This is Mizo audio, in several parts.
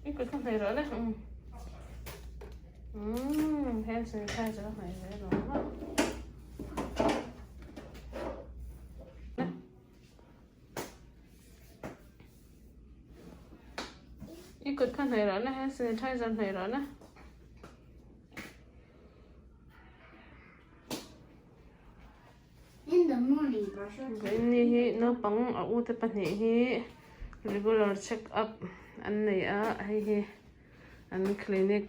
I kut kha hnaih rawh le. Umm hand sanitizer a hnaih ve lo maw. I kut kha hnaih rawh le, hand sanitizer hnaih rawh le. Vawiinni hi naupang a ute pahnih hi regular check up an nei a hei hi an clinic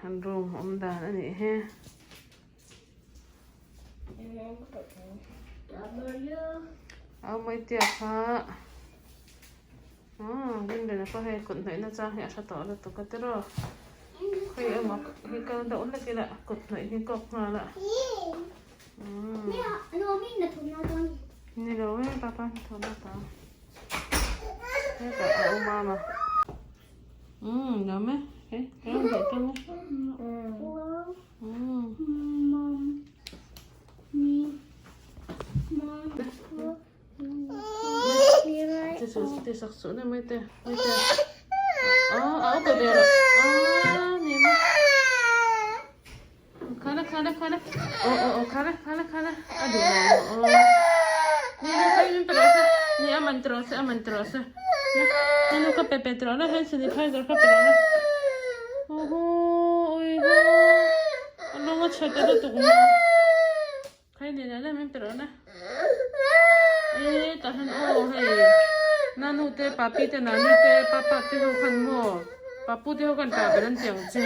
an room awm dan a nih hi. Au Maitia kha aw Rinrina pawh hei kut hnawih na chang hi a hre tawh lutuk a tiraw khawi emaw hi kal deuh hlek ila kut hnawih hi kawk nghal a ni lo e papa thawmhnaw ta hetah a awm a umm nuam e hei ka rawn hnawih tawng e umm. Ti sak suh na mai te mai te a upa ve rawh a ni ma khana khana khana o o o khana khana khana a duh lo maw aw ni ni kai min pe rawh se ni a man ti rawh se a man ti rawh se ni nu ka pe pe ti rawh na hand sanitizer kha pe rawh na oho ui ho a lung a chhe ta lutuk maw. Khai nen ah min pe rawh na. E tah hian aw hei nanu te papi te nani te papa te ho khan maw papu te ho khan tah ber an ti ang che.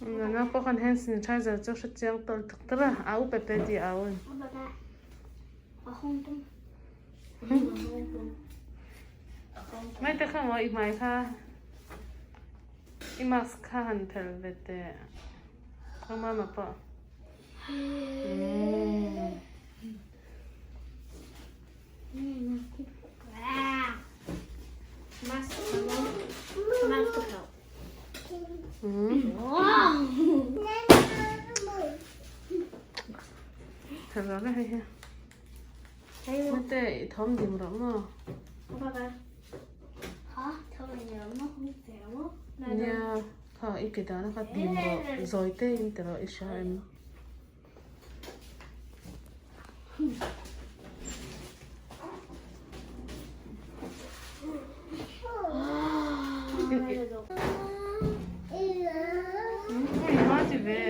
Nana pawh khan hand sanitizer chu hre chiang tawlh tak tak a, au pe pe tih au a ni. Mai te kha maw i hmai kha i mask kha han phel ve teh a mama pawh Phel rawh le hei hi. Mate i thawm dim rawh maw? Nia kha i ke dana kha dim rawh zawi te in ti rawh i hria em? Ui ha ti ve.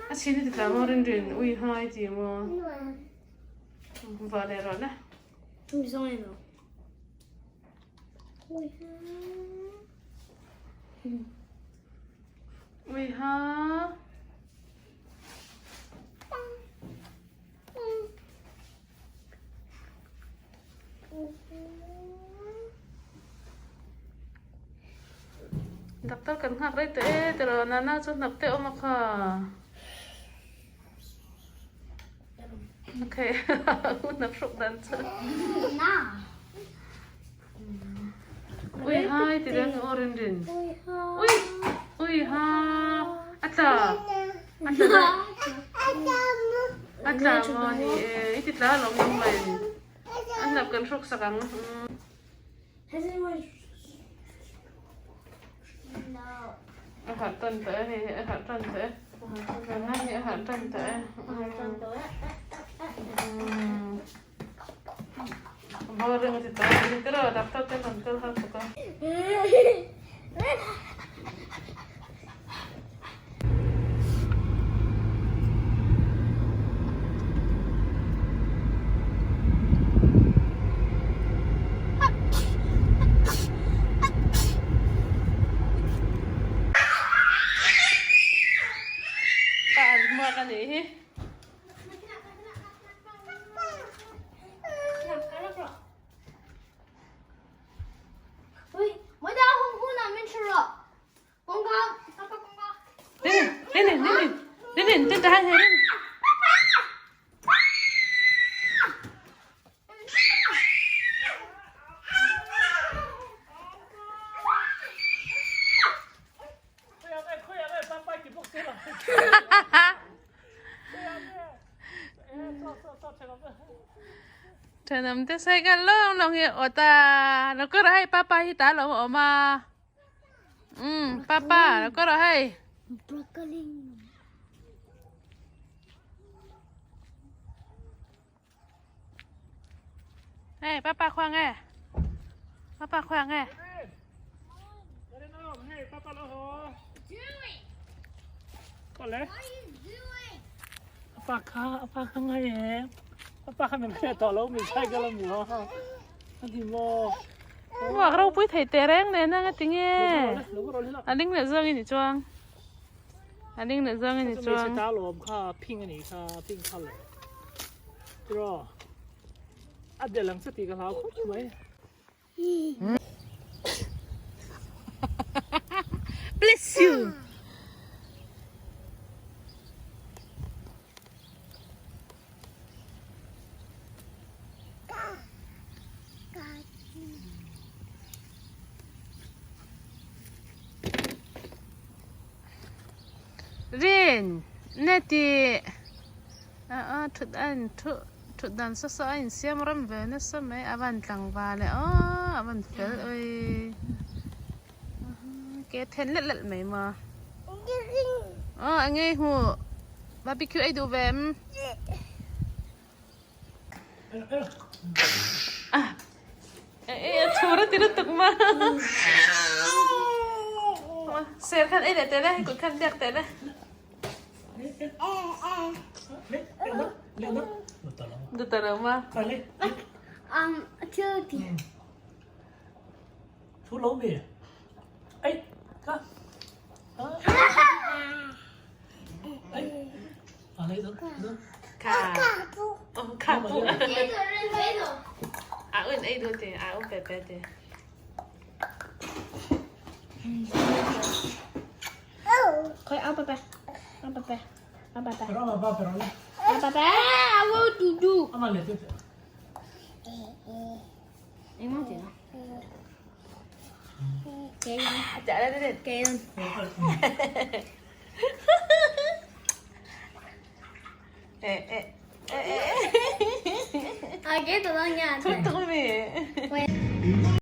A chhin i ti tla maw rin rin ui hai ti maw va leh rawh le. Ui ha. Doctor kan nghak rei tawh e tiraw Nana chu hnap te awm a kha. Okay hnap hruk dan chu. Ui hai ti reng aw rin rin. Ui ui ha a tla a tla daih. A tla maw ni e i ti tla alawm nang mai a hnap kan hruk sak ang. A harh tan tawh e hei a harh tan tawh e. Nana hi a harh tan tawh e. Boring a ti tawh a ni tiraw doctor te rawn kal har tuk a. Pa an hmuak a nih hi. Thenawm te cycle lawng lawng hi a awt a lo kawr ah hei papa hi tah lo a awm a umm papa lo kawr ah hei. Hei papa khuang e papa khuang e. Pa kha pa kha ngai e pa kha min hre tawh lo min sai ka la mu a ni maw Uak ropui thei teh reng nen a nga tinge a ling leh zawng in i chuang a ling leh zawng in i chuang ta lawm kha pink ani kha pink color tiraw a del ang che tih ka hlau khawp mai. Bless you. Rin neti a a thut a in thu thut dan saw saw a insiam ram ve nasa mai a van tlangval e aw a van fel ui ke then let let mai maw aw eng nge hmuh barbecue ei duh ve em a chhur a ti lutuk ma ser khan ei leh teh le hei kut khan biak teh le. Dutaloma. Thu lo mi. Ei, ka. Ei. Kha. Kha pu. A un ei du te, a un pe pe te. Khoi ao pa pa. Ao pa pa. Ao pa pa. Pero ama ba pero le. Ao pa pa. Ao du du. Ama le te. Em mong chị nào. Cái Trả lên đi. cái Ê ê ê ê. À cái tụi nó nhà. Thôi tôi mì. Quên.